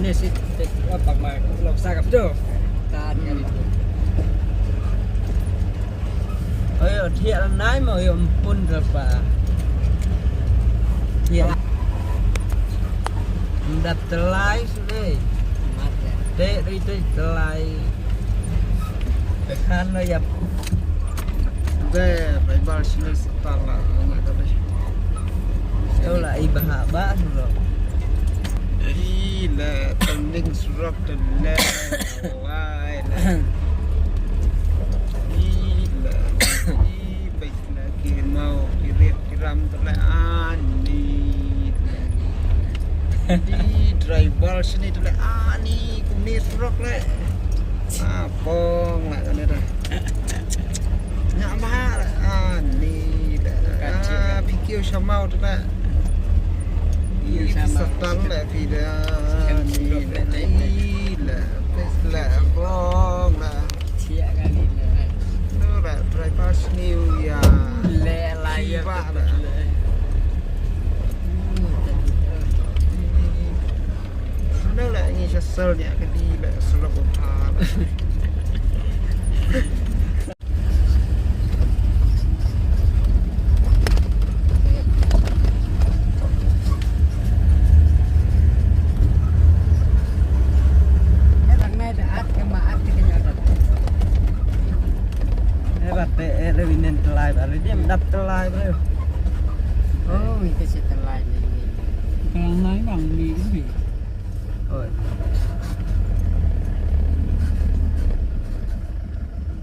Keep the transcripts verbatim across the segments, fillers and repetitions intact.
Sit tik apa mai lok sa kap tu. Tan kali tu. Oi, thiah nai mo, oi, mpun terpa. Thiah. Mdap telai sudah. Te ri te telai. Tekan lo ya. Be, bai bal sini setar lah, anak kata. Ito la i baha ba sudah. I la, tending surok tending. Wai la. I la. I baik la ki mau ki rip ki ram tu la ani. Di driver sini tu la ani, kuni surok la. Ah, pong la kani dah. Nya ba la ani la. Ah, pikir sama tu la. Pikir sama. Satan la pi la. Ani la. Ani la. Pes la, pong la. Thiah kali le. Tu la, driver sini ya. Le la ya. Siwa la. Sini la, ini sesal ni, kali la, selok utara. Eh, ba te, eh, le winen telai, ba le diem dap telai, bro. Oh, ito si telai ni. Telai bang ni, ni. Oi.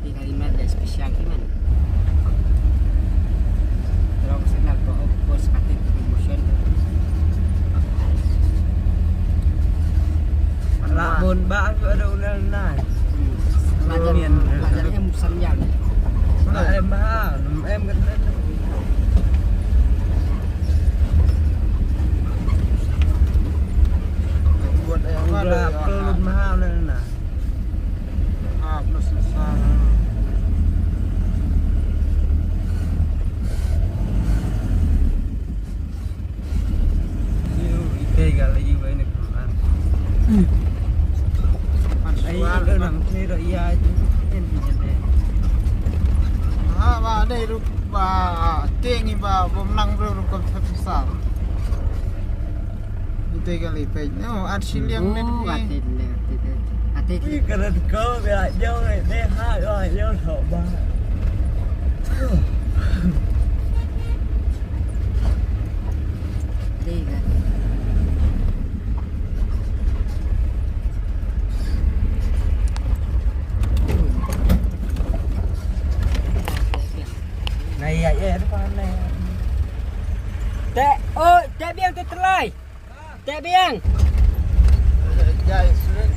Di kalimat dia spesial di mana? Terus sinar ko opos kati promotion. Lah bun ba tu ada ulal nai. Pelajar, pelajar em sanjang. Lah em ha, em kan. Buat em ada. Lah pelun mahal na. Ah, plus besar. Yu, ite gal yu ba ini kan. Ai, ito nang tiro iya. Ah, ba dei ruh ba tengi ba bom nang bro ruh kon besar. Ite kali peit. No, at shilliang ne. Ate le, ate le. Ate le. Ui, karat ko, ya, yo, de ha, yo, yo, so ba. Ate le. Na ya, ya, depan na. Te, oh, te biang te telai. Te biang. Jai sulit.